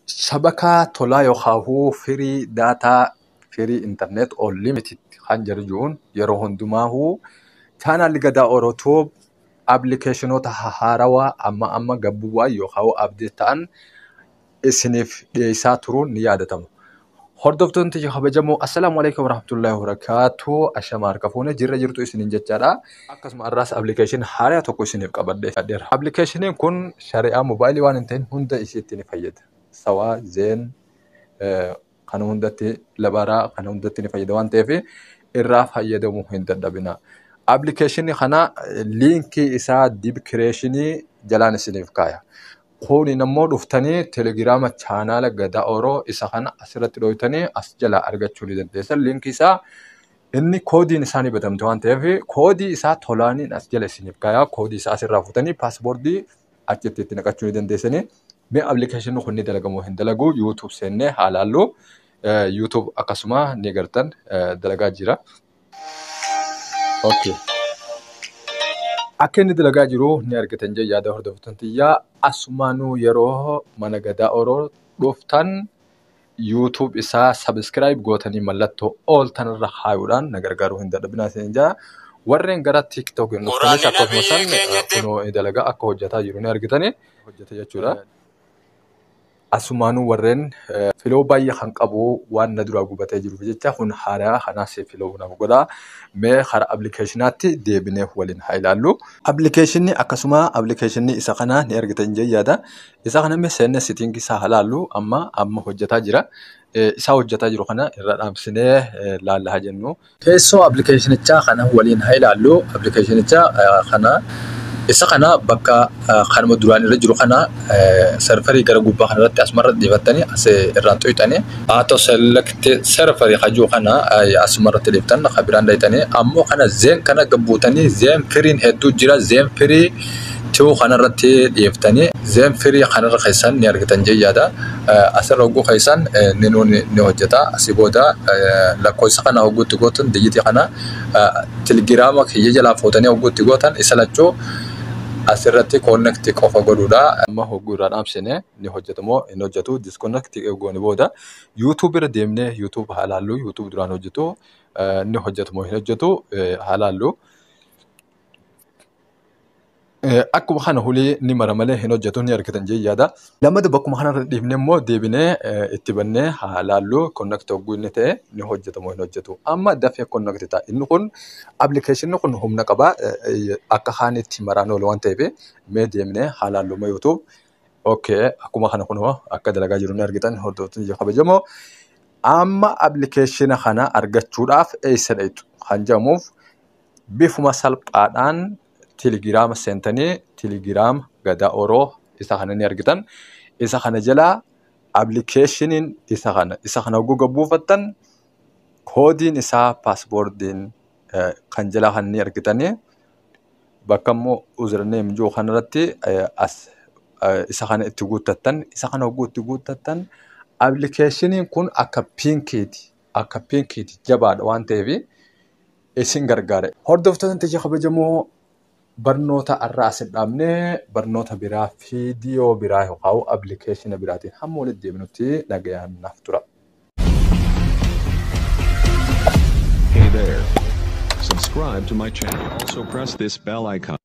Shabakaa tolaa yookaan free data, free internet unlimited kan jedhu jiruun yeroo hundumaahuu chaanaalli Gadaa Orotoob appilikeeshinoota haarawaa amma amma gabbu'aa yookaan update ta'an isiniif dhiyeessaa turuun ni yaadatama. Hordoftoonni kabajamoo, assalaamu alaikum warahmatullahi wabarakatuh. Ashama harka fuune, jirra jirtu isiniin jechaadha. Akkasuma har'aas appilikeeshinii haaraa tokko isiniif qabadhee dhiyaadheera. Appilikeeshiniin kun shari'aa moobaayilii waan hin ta'in hunda isiitti ni fayyada. Sawaa, Zain, kana hundatti labaraa kana hundatti ni fayyada waan ta'eef irraa fayyadamuu hin dadhabina. Appilikeeshinii kana liinkii isaa description jalaan isiniif kaaya. Kuniin ammoo dhuftanii telegiraama chaanaala Gadaa Oroo isa kana asirratti dhoytanii as jalaa argachuu ni dandeessan. Liinkii isaa inni koodiin isaa ni badamte waan ta'eef koodii isaa tolaaniin as jala isiniif kaaya. Koodii isaa asirraa fuutanii paaspoortii achitti itti naqachuu ni dandeessanii. Mee appilikeeshinii kun ni dalagamoo hin dalagu? YouTube seennee haa laallu. YouTube akkasuma ni gartan, dalagaa jira. Okay. Akka inni dalagaa jiru ni argitan jee yaada, hordoftoonni tiyyaa. Asumaanuu yeroo mana Gadaa Oroo dhuftan YouTube isaa subscribe gootanii mallattoo all tanarra kaayuudhaan na gargaaruu hin dadhabinaa isin jaa. Warreen gara TikTok hin dhuftanis akkasuma san kunoo dalagaa akka hojjetaa jiru ni argitanii hojjeta jechuudha. Asumaanuu warreen follow baay'ee kan qabu waan na duraa gubatee jiruuf jecha kun haaraa kanaas follow naaf godhaa. Mee karaa appilikeeshinaatti deebinee waliin haa ilaallu. Appilikeeshinni akkasuma appilikeeshinni isa kana ni argitan jee yaada. Isa kana mee seennee setting isaa haa laallu. Amma amma hojjetaa jira. Isaa hojjetaa jiru kana irra dhaamsinee laalla haa jennu. Teessoo appilikeeshinichaa kana waliin haa ilaallu. Appilikeeshinicha kana isa kana bakka kanuma duraan irra jiru kana server gara gubbaa kanarratti asumarra dhiifattanii as irraan tuyxanii auto select server hajuu kana asumarratti dhiiftan kan biraan dhayitanii ammoo kana Zain kana gabbuutanii Zain Free-n hedduu jira, Zain Free two kanarratti dhiiftanii Zain Free kanarra keessan ni argitan jee yaada. Asirra hogguu keessan ni nuun ni hojjeta. Asii booda lakkoofsa kana hogguutti gootan, dijitii kana telegiraama kiyya jalaa fuutanii hogguutti gootan, isa lachuu asirratti connect qofa godhuudha. Amma hogguu irraa dhaamsine ni hojjeta moo hin hojjetu? Disconnect goone booda YouTube irra deemnee YouTube haa laallu. YouTube duraan hojjetu ni hojjetu moo hin hojjetu haa laallu. Akkuma kana hulii ni mara malee hin hojjetu, ni argitan jee yaada. Lamada bakkuma kanarra dhiifnee immoo deebinee itti bannee haa laallu, connect hogguu inni ta'e ni hojjeta moo hin hojjetu. Amma dafee connect ta'a. Inni kun appilikeeshinni kun humna qaba, akka kaanitti maraan oolu waan ta'eef mee deemnee haa laallu ma YouTube. Okay, akkuma kana kunoo akka dalagaa jiru ni argitan, hordoftoonni kabajamoo. Amma appilikeeshina kana argachuudhaaf eessa dhayitu kan jedhamuuf bifuma salphaadhaan telegiraama seentanii telegiraama Gadaa Oroo isa kana ni argitan. Isa kana jalaa appilikeeshiniin isa kana hogguu gabbuufattan koodiin isaa paaspoortiin kan jalaa kan ni argitanii bakka immoo username jiru kanarratti as isa kana itti guuttattan. Isa kana hogguu itti guuttattan appilikeeshiniin kun akka pinkiiti jabaadha waan ta'eef isin gargaara. Hordoftoota tiyya kabajamoo, barnoota har'aa as dhaabnee barnoota biraa, viidiyoo biraa yookaan appilikeeshina biraatiin hamma walitti deebinutti nagayaan naaf tura. Hey there. Subscribe to my channel. Also press this bell icon.